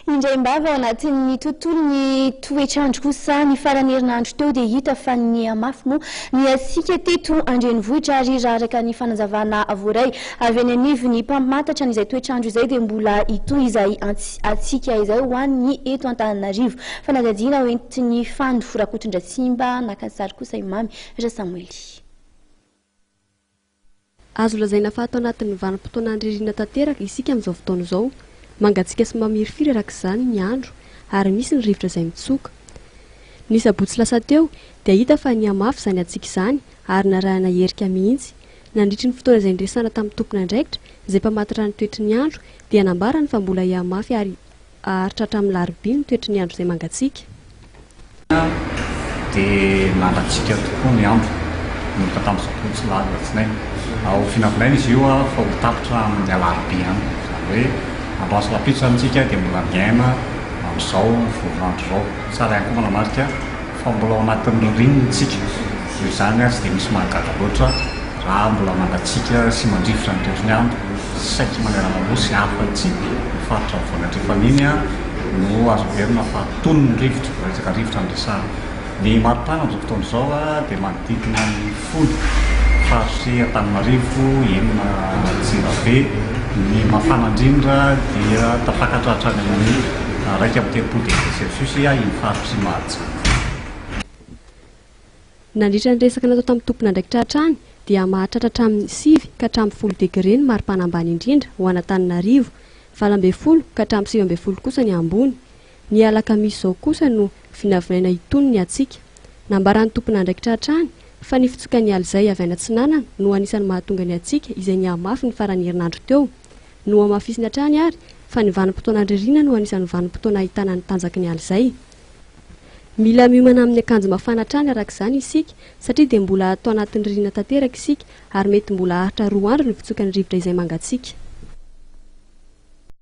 Indraim-bava ao anatin'ny tontolon'ny toetr'andro kosa, ny faran'ny herinandro teo dia hita fa nihamafy moa ny hatsiaka teto an-drenivohitra ary raha araka ny fanazavana voaray avy eny anivon'ny mpamantatra an'izay toetr'andro izay dia mbola hitohy izay hatsiaka izay ho an'ny eto Antananarivo. Fanadihadiana hoentin'i Fando Rakotondratsimba naka ny sary kosa i Mamy Rasamoely. Azo lazaina fa ato anatin'ny vanim-potoanan'ny ririnina tanteraka isika amin'izao fotoana izao. Mangatsiaka sy mamirifiry araka izany ny andro ary misy ny rivotra izay mitsoka. Ny sabotsy lasa teo dia hita fa nihamafy izany hatsiaka izany ary narahina herika mihitsy. Nandritry ny fotoana izay niresahana tamin'ny tompon'andraikitra izay mpamantatra ny toetry ny andro dia nambarany fa mbola hihamafy ary Haharitra hatramin'ny larobia ny toetry ny andro izay mangatsiaka. Dia nangatsiaka tokoa ny andro nanomboka tamin'ny sabotsy lahady alatsinainy. Ho vinavinaina izy io fa ho tapitra amin'ny alarobia any. Izany hoe androany sy rahampitso izany isika dia mbola miaina amin'izao voninandro izao. Tsara ihany koa manamarika fa mbola ao anatin'ny ririnina isika. Noho izany tsy dia misy mahagaga loatra raha mbola mangatsiaka sy mandrivotra ny toetry ny andro saiky manerana ny Nosy afa-tsy ny faritra afovoany andrefana iny no azo heverina fa tony ny rivotra, raha resaka rivotra no resahana. Ny maripana amin'izao fotoana izao dia manodidina ny 10 faritry Antananarivo, 6 Antsirabe. Ny mafana indrindra dia tafakatra hatrany amin'ny 31 degré celsius iny faritry Mahajanga iny. Nandritra ny resaka natao tamin'ny tompon'andraikitra hatrany dia mahatratra hatramin'ny 9 ka hatramin'ny 10 degre ny maripana ambany indrindra ho an'Antananarivo, 18 ka hatramin'ny 19 kosa ny ambony. Ny alakamisy izao kosa no vinavinaina hitony ny hatsiaka. Nambaran'ny tompon'andraikitra hatrany fa ny fitsokan'ny alizay avy any atsinanana no anisan'ny mahatonga ny hatsiaka izay nihamafy ny faran'ny herinandro teo. Nohamafisiny hatrany ary fa ny vanim-potoanan'ny ririnina no anisan'ny vanim-potoana ahitana ny tanjaky ny alizay. Mila miomana amin'ny akanjo mafana hatrany araka izany isika satria dia mbola ato anatin'ny ririnina tanteraka isika ary mety mbola haharitra 2 andro ny fitsokan'ny rivotra izay mangatsiaka.